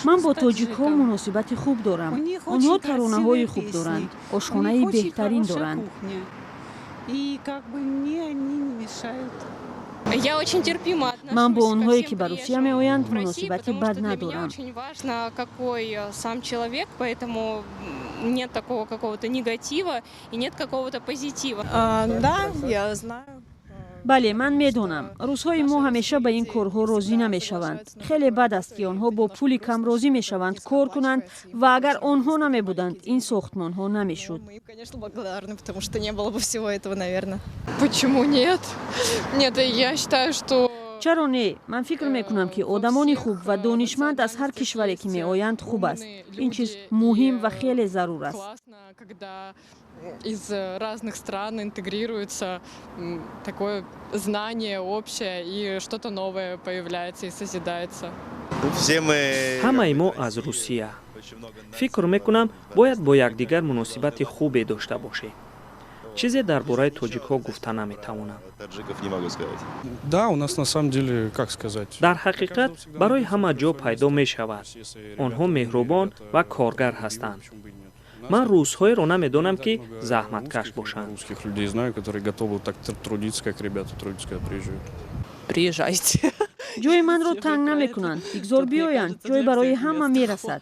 Ман бо тоҷикҳо муносибати хуб дорам. Онҳо таронаҳои хуб доранд, ошхонаи беҳтарин доранд. И как бы мне они не мешают. Ман бо онҳое, ки ба Русия меоянд, муносибати бад надорам. Очень важно, какой сам человек, поэтому нет такого какого-то негатива и нет какого-то позитива. Да, я знаю. Бале, ман медонам, русҳои мо ҳамеша ба ин корҳо розӣ намешаванд. Хеле бад аст, ки онҳо бо пули кам розӣ мешаванд кор кунанд ва агар онҳо намебуданд, ин сохтмонҳо намешуд. Мы, конечно, благодарны, потому что не было бы всего этого, наверное. Почему нет? Нет, я считаю, что Чаро не? Ман фикр мекунам, ки одамони хуб ва донишманд аз ҳар кишваре ки меоянд, хуб аст. Ин чиз муҳим ва хеле зарур аст. Классно, когда из разных стран интегрируется такое знание общее и что-то новое появляется и созидается. Все мы Ҳамаи мо аз Русия. Фикр мекунам, бояд бо якдигар муносибати хубе дошта бошем. Чизе дар бораи тоҷикҳо гуфта наметавонам. Таджиков не могу сказать. Да, у нас на самом деле, как сказать. Дар ҳақиқат, барои ҳама ҷо пайдо мешавад. Онҳо меҳрубон ва коргар ҳастанд. Ман русҳоеро намедонам, ки заҳматкаш бошанд. Русских людей знаю, которые готовы так трудиться, как ребята трудятся, когда приезжают. Приезжайте. Ҷои манро танг намекунанд. Бигзор биёянд, ҷой барои ҳама мерасад.